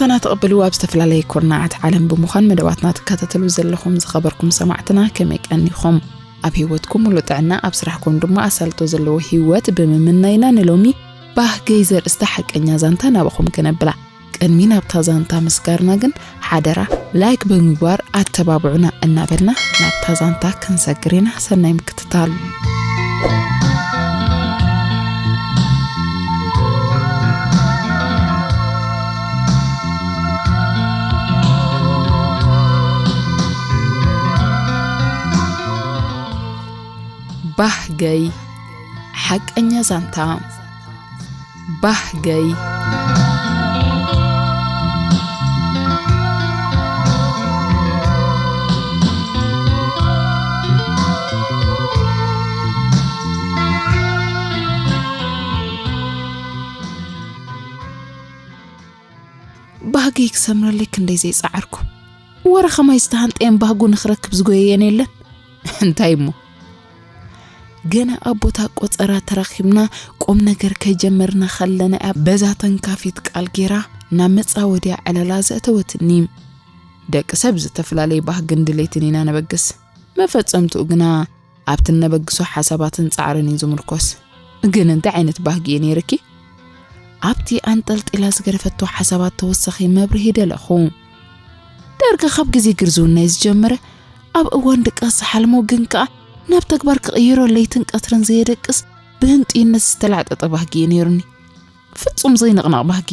ኣና ትቕብሉ ኣብ ዝተፈላለየ ኩርናዓት ዓለም ብምዃን መደባትና ትከታተሉ ዘለኹም ዝኸበርኩም ሰማዕትና ከመይ ቀኒኹም? ኣብ ህይወትኩም ሙሉ ጥዕና፣ ኣብ ስራሕኩም ድማ ኣሳልጦ ዘለዎ ህይወት ብምምናይና ንሎሚ ባህገይ ዘርእስታ ሓቀኛ ዛንታ ናባኹም ክነብላ። ቅድሚ ናብታ ዛንታ ምስጋርና ግን ሓደራ ላይክ ብምግባር ኣተባብዑና እናበልና ናብታ ዛንታ ክንሰግር ኢና። ሰናይ ምክትታል። ባህገይ ሓቀኛ ዛንታ። ባህገይ። ባህገይ ክሰምረለይ ክንደይ ዘይጸዓርኩ። ወረ ኸማይ ዝተሃንጠየን ባህጉ ንኽረክብ ዝጎየየን የለን። እንታይ እሞ? ገና ኣብ ቦታ ቆጸራ ተራኺብና ቁም ነገር ከይጀመርና ከለና እያ በዛ ተንካፊት ቃል ጌራ ናብ መጻወድያ ዕላላ ዘእተወትኒ። ደቂ ሰብ ዝተፈላለየ ባህግን ድሌትን ኢና ነበግስ። መፈጸምትኡ ግና ኣብቲ እነበግሶ ሓሳባትን ጻዕርን እዩ ዝምርኮስ። ግን እንታይ ዓይነት ባህጊ እዩ ነይርኪ? ኣብቲ ኣንጠልጢላ ዝገደፈቶ ሓሳባት ተወሳኺ መብርሂ ደለኹ። ዳርጋ ካብ ግዜ ግርዝውናይ ዝጀመረ፣ ኣብ እዋን ድቃስ ዝሓልሞ ግን ከኣ ናብ ተግባር ክቕይሮ ለይትን ቀትርን ዘየደቅስ ብህንጥዩነት ዝተላዕጠጠ ባህጊ እዩ ነይሩኒ። ፍጹም ዘይንቕነቕ ባህጊ።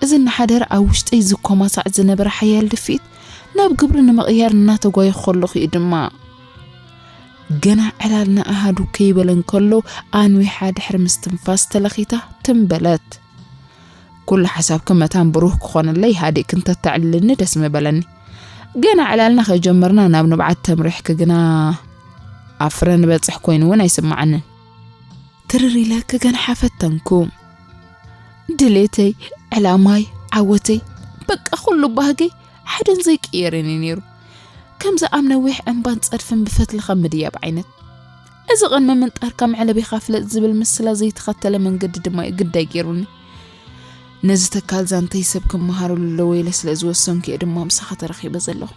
እዚ እናሓደረ ኣብ ውሽጠይ ዝኮማሳዕ ዝነበረ ሓያል ድፍኢት ናብ ግብሪ ንምቕያር እናተጓየኹ ከለኹ እዩ ድማ ገና ዕላልና ኣሃዱ ከይበለ እንከሎ ኣንዊሓ ድሕሪ ምስትንፋስ ተለኺታ ትም በለት። ኩሉ ሓሳብኪ መታን ብሩህ ክኾነለይ ሃዲእኪ እንተተዕልልኒ ደስ ምበለኒ። ገና ዕላልና ከይጀመርና ናብ ንብዓት ተምሪሕኪ ግና ኣብ ፍረ ንበጽሕ ኮይኑ እውን ኣይስምዓንን። ትርር ኢለ ክገንሓ ፈተንኩ። ድሌተይ፣ ዕላማይ፣ ዓወተይ፣ በቃ ኩሉ ባህገይ ሓደን ዘይቅየርን እዩ ነይሩ። ከምዚ ኣብ ነዊሕ እምባን ጸድፍን ብፈትሊ ከም ምድያብ ዓይነት። እዚ ቅድሚ ምንጣርካ መዕለቢኻ ፍለጥ ዝብል ምስላ ዘይተኸተለ መንገዲ ድማ እዩ ግዳይ ገይሩኒ። ነዚ ተካል ዛንተይ ሰብ ክመሃረሉ ኣለዎ ኢለ ስለ ዝወሰንኩ እየ ድማ ምሳኻ ተረኺበ ዘለኹ።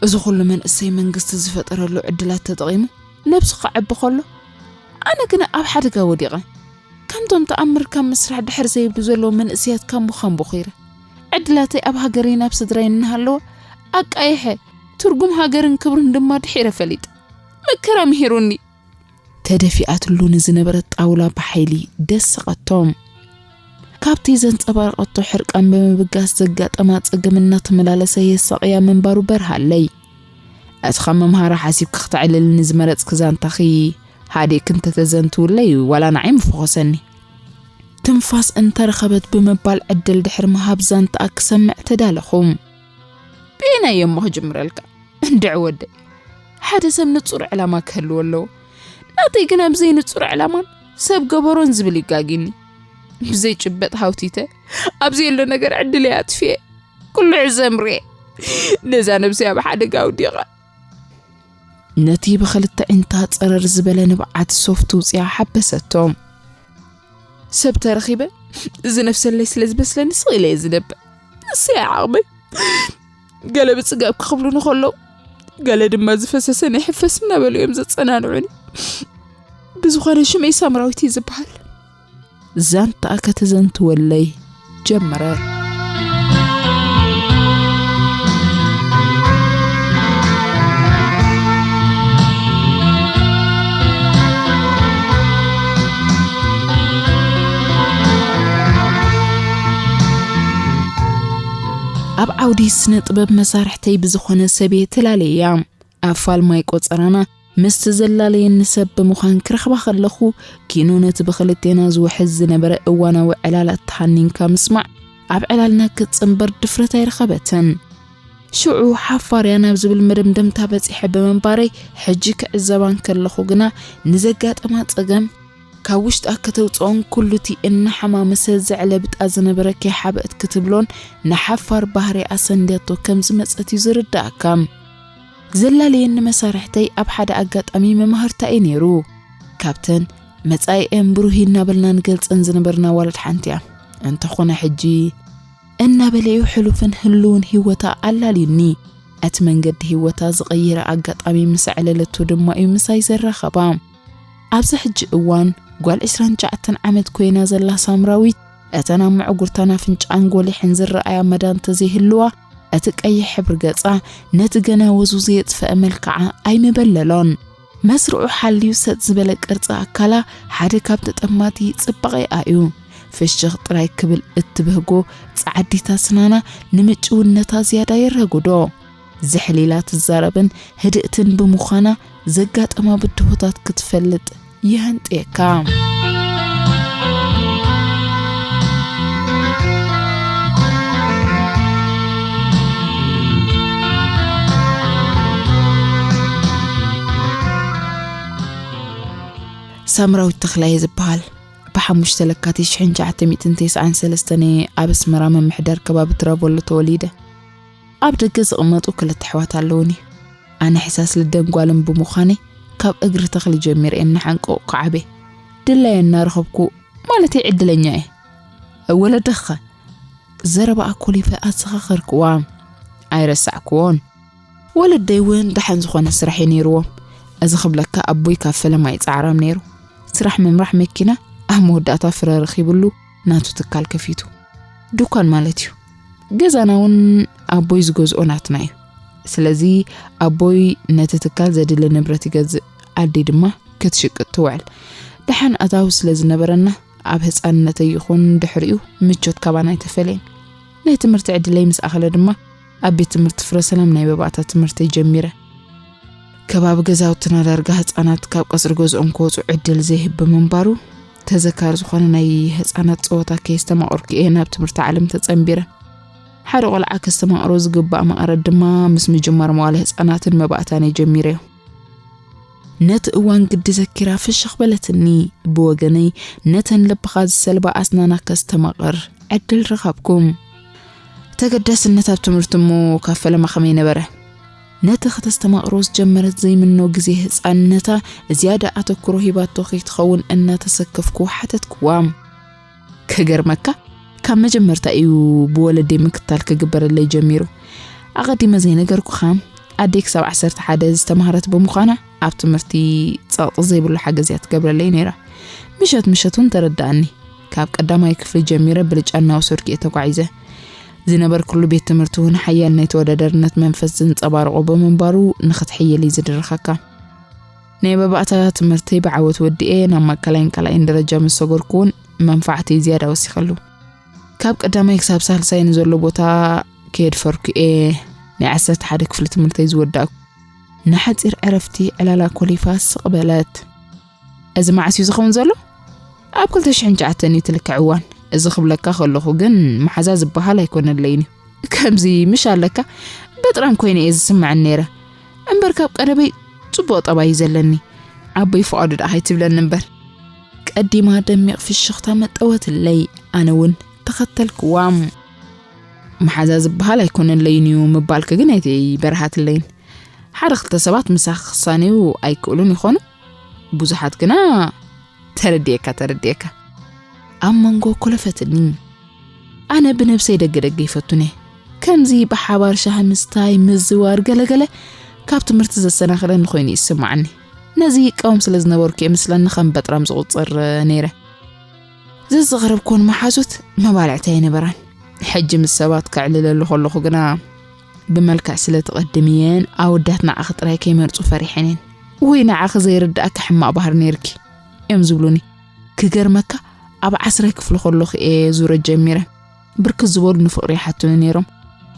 እዚ ኩሉ መንእሰይ መንግስቲ ዝፈጠረሉ ዕድላት ተጠቒሙ ነብሱ ክዓቢ ከሎ፣ ኣነ ግና ኣብ ሓደጋ ወዲቐ። ከምቶም ተኣምር ካብ ምስራሕ ድሕር ዘይብሉ ዘለዉ መንእሰያት ካምቡ ካምቡ ኺረ። ዕድላተይ ኣብ ሃገረይን ኣብ ስድራይን እናሃለወ ኣቃይሐ። ትርጉም ሃገርን ክብርን ድማ ድሒረ ፈሊጠ። መከራ ምሂሩኒ። ተደፊኣትሉ ንዝነበረት ጣውላ ብሓይሊ ደሰቐቶ። ካብቲ ዘንጸባረቐቶ ሕርቃን ብምብጋስ ዘጋጠማ ጸገም እናተመላለሰ የሳቕያ ምንባሩ በርሃለይ። እቲ ኸም መምሃሪ ሓሲብኪ ክተዕልልኒ ዝመረጽኪ ዛንታኺ ሃዲእኪ እንተተዘንትውለይ ዋላ ንዓይ ምፈኾሰኒ። ትንፋስ እንተረኸበት ብምባል ዕድል ድሕሪ ምሃብ ዛንታኣ ክሰምዕ ተዳለኹ። በየናይ እየ እሞ ክጅምረልካ? እንድዒ ወደይ፣ ሓደ ሰብ ንጹር ዕላማ ክህልዎ ኣለዎ። ናተይ ግና ብዘይ ንጹር ዕላማን ሰብ ገበሮን ዝብል ይጋጊኒ። ብዘይ ጭበጥ ሃውቲተ፣ ኣብ ዘየሎ ነገር ዕድለይ ኣጥፊኤ፣ ኩሉ ዕዘም ርኤ፣ ነዛ ነብሰይ ኣብ ሓደጋ ኣውዲቐ። ነቲ ብኽልተ ዒንታ ጸረር ዝበለ ንብዓት ሶፍት ውጽያ ሓበሰቶ። ሰብ ተረኺበ፣ እዚ ነፍሰለይ ስለ ዝመስለኒ ስቕ ኢለ እየ ዝነብዕ። ንሰይ ዓቕመይ። ገለ ብጽጋብ ክኽብሉኒ ከለዉ፣ ገለ ድማ ዝፈሰሰ ናይ ሕፈስ እናበሉ እዮም ዘጸናንዑኒ። ብዝኾነ ሽመይ ሳምራዊት እዩ ዝበሃል። ዛንታኣ ከተዘንትወለይ ጀመረት። ኣብ ዓውዲ ስነ ጥበብ መሳርሕተይ ብዝኾነ ሰብ እየ ተላለያ። ኣብ ፋልማይ ቆጸራና ምስቲ ዘላለየኒ ሰብ ብምዃን ክረኽባ ከለኹ፣ ኪኖ ነቲ ብኽልቴና ዝውሕዝ ዝነበረ እዋናዊ ዕላል ኣተሃኒንካ ምስማዕ፣ ኣብ ዕላልና ክትጽንበር ድፍረት ኣይረኸበትን። ሽዑ ሓፋርያ ናብ ዝብል መደምደምታ በጺሐ ብምንባረይ፣ ሕጂ ክዕዘባ እንከለኹ ግና ንዘጋጠማ ጸገም፣ ካብ ውሽጣ ከተውጽኦን ኩሉቲ እናሓማመሰ ዘዕለብጣ ዝነበረ ከይሓበእት ክትብሎን ንሓፋር ባህሪ ኣሰንድያቶ ከም ዝመጸት እዩ ዝርዳእካ። ዘላለየኒ መሳርሕተይ ኣብ ሓደ ኣጋጣሚ መማህርታ እዩ ነይሩ። ካብተን መጻኢኤን ብሩህ እናበልና ንገልጸን ዝነበርና ዋልድ ሓንቲ እያ። እንተኾነ ሕጂ እናበለዩ ሕሉፍን ህልውን ህይወታ ኣላልዩኒ። እቲ መንገዲ ህይወታ ዝቐየረ ኣጋጣሚ ምስ ኣዕለለቶ ድማ እዩ ምሳይ ዘራኸባ። ኣብዚ ሕጂ እዋን ጓል ዕስራን ትሽዓተን ዓመት ኮይና ዘላ ሳምራዊት፣ እተን ኣብ መዕጉርታን ኣፍንጫኣን ጎሊሐን ዝረኣያ መዳ እንተዘይህልዋ፣ እቲ ቀይሕ ሕብሪ ገጻ ነቲ ገና ወዙ ዘየጥፈአ መልክዓ ኣይምበለሎን። መስርዑ ሓልዩ ሰጥ ዝበለ ቅርጺ ኣካላ ሓደ ካብ ተጠማቲ ጽባቐኣ እዩ። ፍሽኽ ጥራይ ክብል እትብህጎ ጻዕዲታ ስናና ንምጭውነታ ዝያዳ የረጉዶ። ዝሕሊላ ትዛረብን ህድእትን ብምዃና ዘጋጠማ ብድሆታት ክትፈልጥ የሃንጥየካ። ሳምራዊት ተኽላይ ዝበሃል። ብሓሙሽተ ለካቲት ሽሕን ትሽዓተ ሚእትን ተስዓን ሰለስተን ኣብ ኣስመራ ምምሕዳር ከባቢ ትራቮሎ ተወሊደ። ኣብ ደገ ዝቕመጡ ክልተ ኣሕዋት ኣለዉኒ። ኣነ ሕሳስ ልደን ጓልን ብምዃነይ፣ ካብ እግሪ ተኽሊ ጀሚረ እየ እናሓንቀቑ ክዓብየ። ድላየ እናረኸብኩ፣ ማለተይ ዕድለኛ እየ። ወለደኸ? ዘረባኣ ኮሊፈ ኣዘኻኸርክዋ። ኣይረሳዕክዎን። ወለደይ እውን ደሓን ዝኾነ ስራሕ እዩ ነይርዎም። እዚ ክብለካ፣ ኣቦይ ካብ ፈለማ እዩ ጻዕራም ነይሩ። ስራሕ ምምራሕ መኪና፣ ኣብ መወዳእታ ፍረ ረኺብሉ ናቱ ትካል ከፊቱ። ዱኳን ማለት እዩ። ገዛና እውን ኣቦይ ዝገዝኦ ናትና እዩ። ስለዚ ኣቦይ ነቲ ትካል ዘድሊ ንብረት ይገዝእ፣ ኣደይ ድማ ክትሽቅጥ ትውዕል። ደሓን ኣታዊ ስለ ዝነበረና፣ ኣብ ህጻንነተይ ይኹን ድሕሪኡ ምቾት ካባና ኣይተፈለየን። ናይ ትምህርቲ ዕድለይ ምስ ኣኸለ ድማ፣ ኣብ ቤት ትምህርቲ ፍረ ሰላም ናይ መባእታ ትምህርተይ ጀሚረ። ከባቢ ገዛውትና ዳርጋ ህጻናት ካብ ቀጽሪ ገዝኦም ክወጹ ዕድል ዘይህብ ብምንባሩ፣ ተዘካሪ ዝኾነ ናይ ህጻናት ጸወታ ከየስተማቐርኩ እየ ናብ ትምህርቲ ዓለም ተጸንቢረ። ሓደ ቆልዓ ከስተማቕሮ ዝግባእ መቐረት ድማ ምስ ምጅማር መዋለ ህጻናትን መባእታን እየ ጀሚረዮ። ነቲ እዋን ግዲ ዘኪራ ፍሽኽ በለትኒ። ብወገነይ፣ ነተን ልብኻ ዝሰልባ ኣስናና ከስተማቕር ዕድል ረኸብኩ። ተገዳስነት ኣብ ትምህርቲ እሞ ካብ ፈለማ ከመይ ነበረ? ነቲ ከተስተማቕሮ ዝጀመረት ዘይምኖ ግዜ ህጻንነታ ዝያዳ ኣተኩሮ ሂባቶ ከይትኸውን እናተሰከፍኩ ሓተትክዋ። ክገርመካ፣ ካብ መጀመርታ እዩ ብወለደይ ምክታል ክግበረለይ ጀሚሩ። ኣቐዲመ ዘይነገርኩኻ፣ ኣደይ ክሳብ ዓሰርተ ሓደ ዝተማህረት ብምዃና፣ ኣብ ትምህርቲ ጸቕጢ ዘይብሉ ሓገዝ እያ ትገብረለይ ነይራ። ምሸት ምሸት እውን ተረድኣኒ። ካብ ቀዳማይ ክፍሊ ጀሚረ ብልጫ እናወሰድኩ እየ ተጓዒዘ። ዝነበርኩሉ ቤት ትምህርቲ እውን ሓያል ናይ ተወዳዳርነት መንፈስ ዝንጸባረቖ ብምንባሩ፣ ንኽትሕይል እዩ ዝድርኸካ። ናይ መባእታ ትምህርተይ ብዓወት ወዲኤ ናብ ማእከላይን ካልኣይን ደረጃ ምስ ሰገርኩ እውን፣ መንፋዕተይ ዝያዳ ወሲኸሉ። ካብ ቀዳማይ ክሳብ ሳልሳይ ንዘሎ ቦታ ከየድፈርኩ እየ ናይ ዓሰርተ ሓደ ክፍሊ ትምህርተይ ዝወዳእኩ። ንሓጺር ዕረፍቲ ዕላላ ኮሊፋ ስቕ በለት። "እዚ መዓስ እዩ ዝኸውን ዘሎ?" "ኣብ ክልተ ሽሕን ትሽዓተን እዩ እቲ ልክዕ እዋን። እዚ ክብለካ ከለኹ ግን መሓዛ ዝበሃል ኣይኮነለይን እዩ። ከምዚ ምሽ ኣለካ በጥራም ኮይነ እየ ዝስምዐኒ ነይረ። እምበር ካብ ቀደመይ ጽቡቕ ጠባይ እዩ ዘለኒ። ኣቦይ ፍቓዱ ደኣ ኣይትብለኒ እምበር።" ቀዲማ ደሚቕ ፍሽኽታ መጠወትለይ፣ ኣነ እውን ተኸተልክዋ። "መሓዛ ዝበሃል ኣይኮነለይን እዩ" ምባልኪ ግን ኣይተይበርሃትለይን። ሓደ ክልተ ሰባት ምሳኺ ክሳነዩ ኣይክእሉን ይኾኑ፣ ብዙሓት ግና ተረድኤካ፣ ተረድኤካ። ኣብ መንጎ ኮለፈትኒ። ኣነ ብነብሰይ ደገ ደገ ይፈቱን እየ። ከምዚ ብሓባር ሻሂ ምስታይ፣ ምዝዋር፣ ገለገለ ካብ ትምህርቲ ዘሰናኽለኒ ኮይኑ ይስምዓኒ። ነዚ ይቃወም ስለ ዝነበርኩ እየ ምስለኒ ከም በጥራም ዝቑጸር ነይረ። ዘዘቕረብኩወን መሓዙት መባልዕቲ ኣይነበራን። ሕጂ ምስ ሰባት ከዕልለሉ ከለኹ ግና ብመልክዕ ስለ ትቐድምየን ኣወዳት ንዓኺ ጥራይ ከይመርጹ ፈሪሐን እየን። "ወይ ንዓኺ ዘይርድኣኪ ሕማቕ ባህሪ ነይርኪ" እዮም ዝብሉኒ። ክገርመካ፣ ኣብ ዓስራይ ክፍሊ ከለኹ እየ ዙረት ጀሚረ። ብርክት ዝበሉ ንፍቕሪ ይሓቱኒ ነይሮም።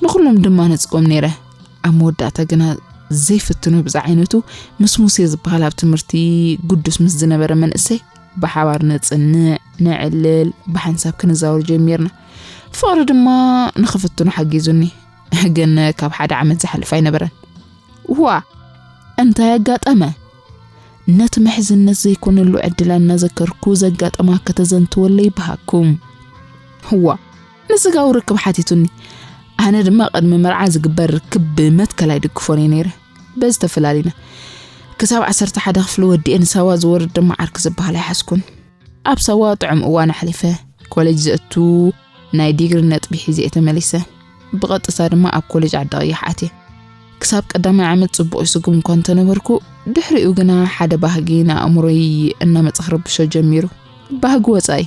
ንኹሎም ድማ ነጽጎም ነይረ። ኣብ መወዳእታ ግና ዘይፍትኑ ብዝዓይነቱ ምስ ሙሴ ዝበሃል ኣብ ትምህርቲ ግዱስ ምስ ዝነበረ መንእሰይ ብሓባር ነጽንዕ፣ ነዕልል፣ ብሓንሳብ ክንዛወር ጀሚርና። ፍቕሪ ድማ ንኽፍትኖ ሓጊዙኒ። ግን ካብ ሓደ ዓመት ዝሓልፍ ኣይነበረን። "ዋ፣ እንታይ ኣጋጠመ?" ነቲ ምሕዝነት ዘይኮነሉ ዕድላ እናዘከርኩ ዘጋጠማ ከተዘንትወለይ በሃኩም። "ዋ፣ ንስጋዊ ርክብ ሓቲቱኒ። ኣነ ድማ ቅድሚ መርዓ ዝግበር ርክብ ብመትከል ኣይድግፎን እየ ነይረ። በዚ ተፈላሊና። ክሳብ ዓሰርተ ሓደ ክፍሊ ወዲኤ ንሳዋ ዝወርድ ድማ ዓርኪ ዝበሃል ኣይሓዝኩን። ኣብ ሳዋ ጥዑም እዋን ኣሕሊፈ። ኮሌጅ ዘእቱ ናይ ዲግሪ ነጥቢ ሒዘ እየ ተመሊሰ። ብቐጥታ ድማ ኣብ ኮሌጅ ዓዲ ቀይሕ ኣትየ። ክሳብ ቀዳማይ ዓመት ጽቡቕ ይስጉም እኳ እንተነበርኩ፣ ድሕሪኡ ግና ሓደ ባህጊ ንኣእምሮይ እናመጸ ክረብሾ ጀሚሩ። ባህጊ ወጻኢ።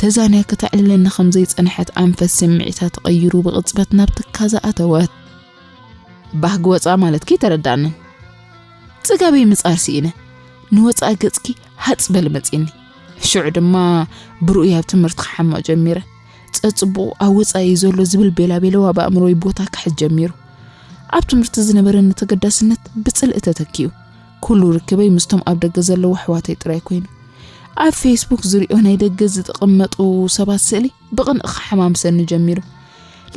ተዛንያ ከተዕልለኒ ከም ዘይጸንሐት ኣንፈት ስምዒታ ተቐይሩ ብቕጽበት ናብ ትካዘ ኣተወት። ባህጊ ወጻ ማለትኪ ተረዳንን። ጽጋበይ ምጻር ስኢነ። ንወጻ ገጽኪ ሃጽ በል መጺኒ። ሽዑ ድማ ብርኡይ ኣብ ትምህርቲ ክሓምቕ ጀሚረ። ጸጽቡቑ ኣብ ወጻኢ ዘሎ ዝብል ቤላ ቤለዋ ብኣእምሮይ ቦታ ክሕዝ ጀሚሩ። ኣብ ትምህርቲ ዝነበረኒ ተገዳስነት ብጽልኢ ተተኪኡ። ኩሉ ርክበይ ምስቶም ኣብ ደገ ዘለዉ ኣሕዋተይ ጥራይ ኮይኑ። ኣብ ፌስቡክ ዝሪኦ ናይ ደገ ዝተቐመጡ ሰባት ስእሊ ብቕንኢ ክሓማምሰኒ ጀሚሩ።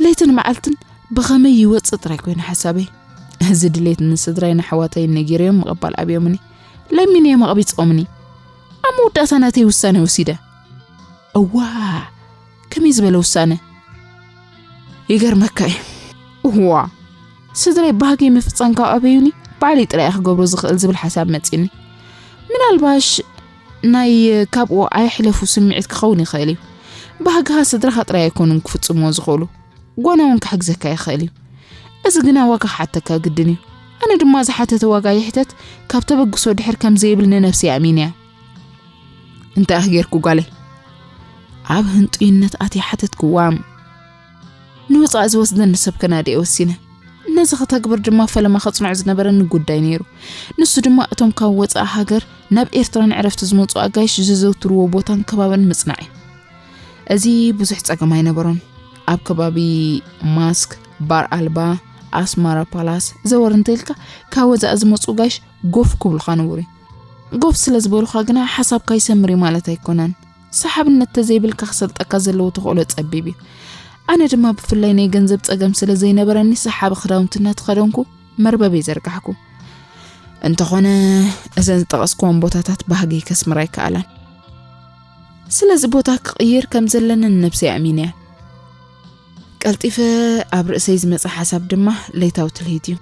ለይትን መዓልትን ብኸመይ ይወጽእ ጥራይ ኮይኑ ሓሳበይ። እዚ ድሌት ንስድራይ ንኣሕዋተይ ነጊረዮም ምቕባል ኣብዮምኒ። ለሚነዮም ኣቕቢጾምኒ። ኣብ መወዳእታ ናተይ ውሳነ ወሲደ። እዋ፣ ከመይ ዝበለ ውሳነ? ይገርመካ እዩ። እዋ፣ ስድራይ ባህገይ ምፍጻም ካብ ኣበዩኒ፣ ባዕለይ ጥራይ እየ ክገብሮ ዝኽእል ዝብል ሓሳብ መጺኒ። ምናልባሽ ናይ ካብኡ ኣየሕለፉ ስምዒት ክኸውን ይኽእል እዩ። ባህግኻ ስድራኻ ጥራይ ኣይኮኑን ክፍጽምዎ ዝኽእሉ፣ ጓና እውን ክሕግዘካ ይኽእል እዩ። እዚ ግና ዋጋ ክሓተካ ግድን እዩ። ኣነ ድማ ዝሓተተ ዋጋ ይሕተት፣ ካብ ተበግሶ ድሕር ከም ዘይብል ንነብሰይ ኣሚነ እየ። እንታይ ኢኺ ጌርኩ ጓለይ? ኣብ ህንጡይነት ኣትየ ሓተትክዋ። ንወጻኢ ዝወስደኒ ሰብ ከናድየ ወሲነ። ነዚ ከተግብር ድማ ፈለማ ከጽንዖ ዝነበረኒ ጉዳይ ነይሩ። ንሱ ድማ እቶም ካብ ወጻኢ ሃገር ናብ ኤርትራ ንዕረፍቲ ዝመጹ ኣጋይሽ ዝዘውትርዎ ቦታን ከባብን ምጽናዕ እዩ። እዚ ብዙሕ ጸገም ኣይነበሮን። ኣብ ከባቢ ማስክ፣ ባር ኣልባ፣ ኣስማራ ፓላስ ዘወር እንተኢልካ ካብ ወጻኢ ዝመጹ ጋይሽ ጎፍ ክብሉኻ ንቡር እዩ። ጎፍ ስለ ዝበሉኻ ግና ሓሳብካ ይሰምር እዩ ማለት ኣይኮነን። ሰሓብነት ተዘይብልካ ክሰልጠካ ዘለዎ ተኽእሎ ጸቢብ እዩ። ኣነ ድማ ብፍላይ ናይ ገንዘብ ጸገም ስለ ዘይነበረኒ ሰሓቢ ክዳውንቲ እናተኸደንኩ መርበበይ ዘርጋሕኩ። እንተኾነ እዘን ዝጠቐስኩወን ቦታታት ባህገይ ከስምራ ኣይከኣላን። ስለዚ ቦታ ክቕይር ከም ዘለኒ ንነብሰይ ኣሚነ እየ። ቀልጢፈ ኣብ ርእሰይ ዝመጸ ሓሳብ ድማ ለይታዊ ትልሂት እዩ።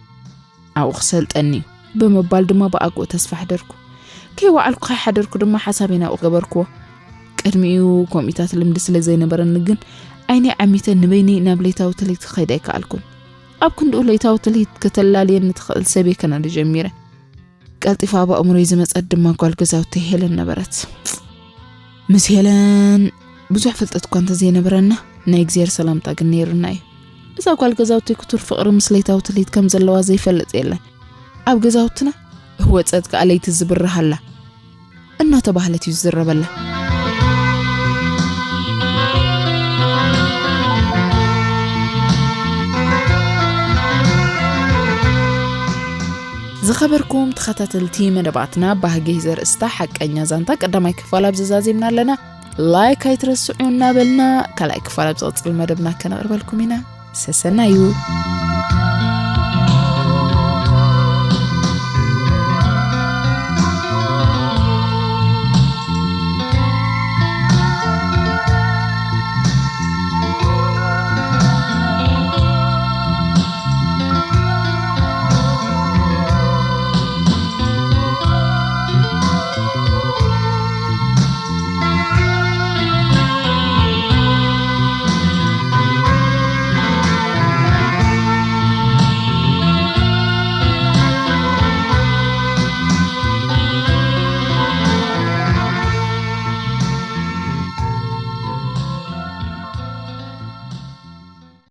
ኣብኡ ክሰልጠኒ እዩ ብምባል ድማ ብኣግኡ ተስፋ ኣሕደርኩ። ከይወዓልኩ ከይሓደርኩ ድማ ሓሳበይ ናብኡ ገበርኩዎ። ቅድሚኡ ከምኡታት ልምዲ ስለ ዘይነበረኒ ግን ዓይነይ ዓሚተ ንበይነይ ናብ ለይታዊ ትልሂት ክኸይድ ኣይከኣልኩን። ኣብ ክንድኡ ለይታዊ ትልሂት ከተላልየኒ ትኽእል ሰብ እየ ከናዲ ጀሚረ። ቀልጢፋ ኣብ ኣእምሮይ ዝመጸት ድማ ጓል ገዛውተይ ሄለን ነበረት። ምስ ሄለን ብዙሕ ፍልጠት እኳ እንተዘይነበረና ናይ እግዚኣብሔር ሰላምታ ግን ነይሩና እዩ። እዛ ጓል ገዛውተይ ክቱር ፍቕሪ ምስ ለይታዊ ትልሂት ከም ዘለዋ ዘይፈልጥ የለን። ኣብ ገዛውትና እህወ ጸጥ ከኣ ለይቲ ዝብርሃላ እናተባህለት እዩ ዝዝረበላ። ዝኸበርኩም ተኸታተልቲ መደባትና፣ ባህጊ ዘርእስታ ሓቀኛ ዛንታ ቀዳማይ ክፋል ኣብዚ ዛዚምና ኣለና። ላይክ ኣይትረስዑ እናበልና ካልኣይ ክፋል ኣብ ዝቕጽል መደብና ከነቕርበልኩም ኢና። ሰሰናዩ።